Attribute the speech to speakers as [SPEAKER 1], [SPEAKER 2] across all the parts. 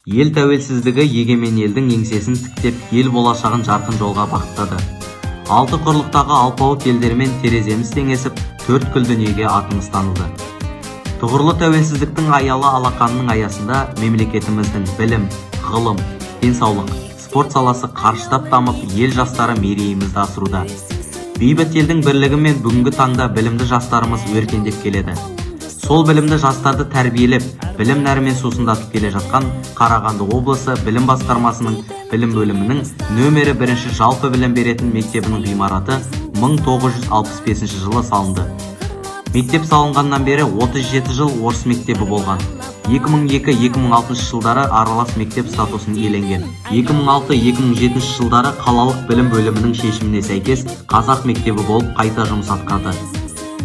[SPEAKER 1] Ел тәуелсіздігі егемен елдің еңсесін тіктеп, ел болашағын жарқын жолға бағыттады. Алты құрлықтағы алпауыт елдермен тереземіз теңесіп, төрткүл дүниеге атымыз танылды. Тұғырлы тәуелсіздіктің аялы алақанының аясында мемлекетіміздің білім, ғылым, денсаулық, спорт саласы қарыштап дамып, ел жастары мерейімізді асыруда. Бейбіт елдің бірлігімен бүгінгі таңда білімді жастарымыз өркендеп келеді. Сол білімді жастарды тәрбиелеп, білім нәрімен сусындатып келе жатқан Қарағанды облысы білім басқармасының білім бөлімінің нөмірі бірінші жалпы білім беретін мектебінің ғимараты 1965 жылы салынды. Мектеп салынғаннан бері 37 жыл орыс мектебі болған. 2002-2006 жылдары аралас мектеп статусын иеленген. 2006-2007 жылдары қалалық білім бөлімінің шешіміне сәйкес қазақ мектебі болып қайта жұмыс атқарды.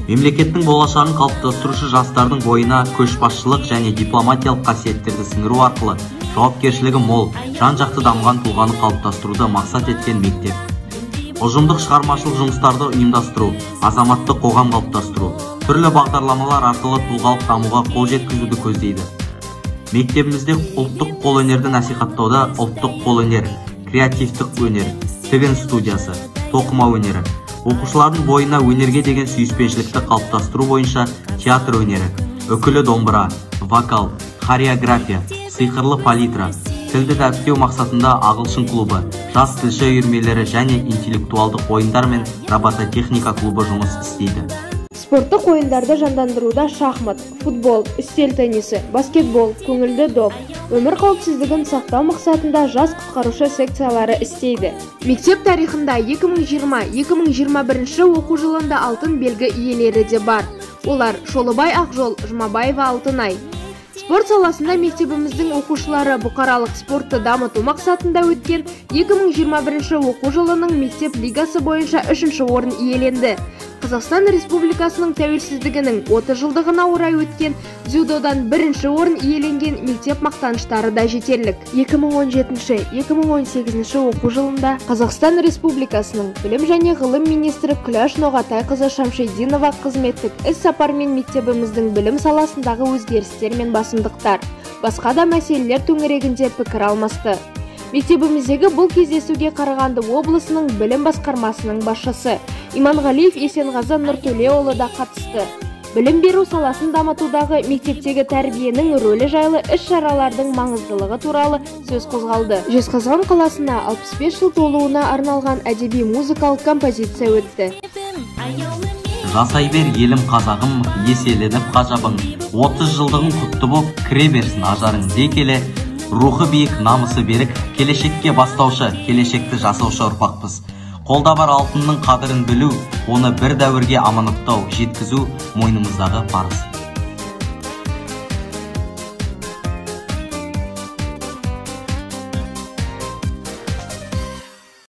[SPEAKER 1] Мемлекеттің болашағын қалыптастырушы жастардың бойына көшбасшылық және дипломатиялық қасиеттерді сіңіру арқылы жауапкершілігі мол, жан-жақты дамыған тұлғаны қалыптастыруды мақсат еткен мектеп. Ұжымдық шығармашылық жұмыстарды ұйымдастыру, азаматтық қоғам қалыптастыру, түрлі бағдарламалар арқылы тұлғалық дамуға қол жеткізуді көздейді. Мектебімізде ұлттық қолөнерді насихаттауда ұлттық қолөнер, креативтік өнер, тігін студиясы, тоқыма өнері, оқушылардың бойына өнерге деген сүйіспеншілікті қалыптастыру бойынша театр өнері, үкілі домбыра, вокал, хореография, сиқырлы палитра, тілді дәріптеу мақсатында ағылшын клубы, жас тілші үйірмелері және интеллектуалдық ойындар мен робототехника клубы жұмыс істейді.
[SPEAKER 2] Спорттық ойындарды жандандыруда шахмат, футбол, үстел теннисі, баскетбол, көңілді доп, өмір қауіпсіздігін сақтау мақсатында жас құтқарушы секциялары істейді. Мектеп тарихында 2020-2021 оқу жылында алтын белгі иелері де бар. Олар Шолыбай Ақжол, Жұмабаева Алтынай. Спорт саласында мектебіміздің оқушылары бұқаралық спортты дамыту мақсатында өткен 2021 оқу жылының мектеп лигасы бойынша 3-ші орын иеленді. Қазақстан Республикасының тәуелсіздігінің 30 жылдығына орай өткен дзюдодан 1-ші орын иеленген мектеп мақтаныштары да жетерлік. 2017-2018 оқу жылында Қазақстан Республикасының білім және ғылым министрі Күләш Ноғатайқызы Шамшидинова қызметтік іс-сапармен мектебіміздің білім саласындағы өзгерістер мен басымдықтар, басқа да мәселелер төңірегінде пікір алмасты. Мектебіміздегі бұл кездесуге Қарағанды облысының білім басқармасының басшысы Иманғалиев Есенғазы Нұртөлеұлы да қатысты. Білім беру саласын дамытудағы мектептегі тәрбиенің рөлі жайлы іс-шаралардың маңыздылығы туралы сөз қозғалды. Жезқазған қаласына 65 жыл толуына арналған әдеби музыкалық композиция өтті.
[SPEAKER 1] Жасай бер елім қазағым, еселеніп ғажабың, 30 жылдығың құтты боп, кіре берсін ажарың дей келе, рухы биік, намысы берік, келешекке бастаушы, келешекті жасаушы ұрпақпыз. Қолда бар алтынның қадірін білу, оны бір дәуірге аманаттау, жеткізу мойнымыздағы парыз.